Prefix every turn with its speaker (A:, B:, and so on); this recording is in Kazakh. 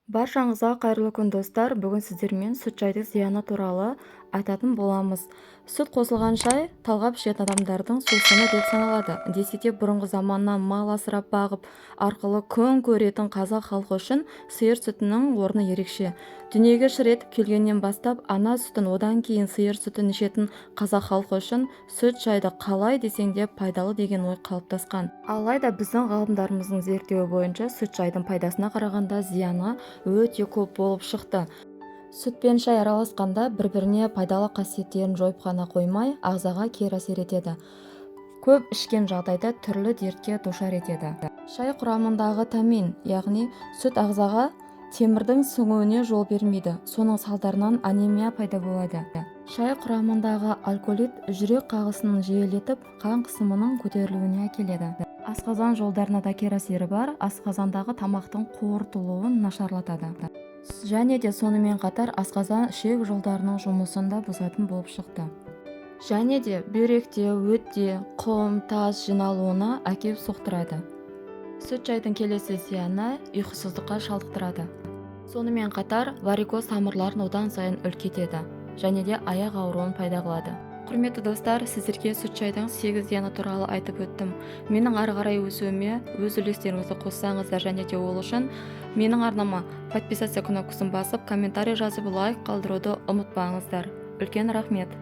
A: Баршаңызға қайырлы күн, достар! Бүгін сіздермен сүт шайдың зияны туралы айтатын боламыз. Сүт қосылған шай талғап ішетін адамдардың сусыны деп саналады. Десе де, бұрынғы заманнан мал асырап бағып арқылы күн көретін қазақ халқы үшін сиыр сүтінің орны ерекше. Дүниеге шыр етіп келгеннен бастап ана сүтін, одан кейін сиыр сүтін ішетін қазақ халқы үшін сүт шайды қалай десең де пайдалы деген ой қалыптасқан. Алайда біздің ғалымдарымыздың зерттеуі бойынша, сүт шайдың пайдасына қарағанда зияны өте көп болып шықты. Сүт пен шай араласқанда бір-біріне пайдалы қасиеттерін жойып қана қоймай, ағзаға кері әсер етеді. Көп ішкен жағдайда түрлі дертке душар етеді. Шай құрамындағы танин, яғни сүт ағзаға темірдің сіңуіне жол бермейді. Соның салдарынан анемия пайда болады. Шай құрамындағы алкалоид жүрек қағысының жиілетіп, қан қысымының көтерілуіне әкеледі. Асқазан жолдарына да кері әсері бар. Асқазандағы тамақтың қорытылуын нашарлатады және де сонымен қатар асқазан, ішек жолдарының жұмысын да бұзатын болып шықты. Және де бүйректе, өтте құм, тас жиналуына әкеп соқтырады. Сүт шайдың келесі зияны – ұйқысыздыққа шалдықтырады. Сонымен қатар варикоз тамырларын одан сайын үлкейтеді және де аяқ ауруын пайда қылады. Құрметті достар, сіздерге сүт шайдың сегіз зияны туралы айтып өттім. Менің ары қарай өсуіме өз үлестеріңізді қоссаңыздар және де ол үшін менің арнама подписаться кнопкасын басып, комментарий жазып, лайк қалдыруды ұмытпаңыздар. Үлкен рахмет!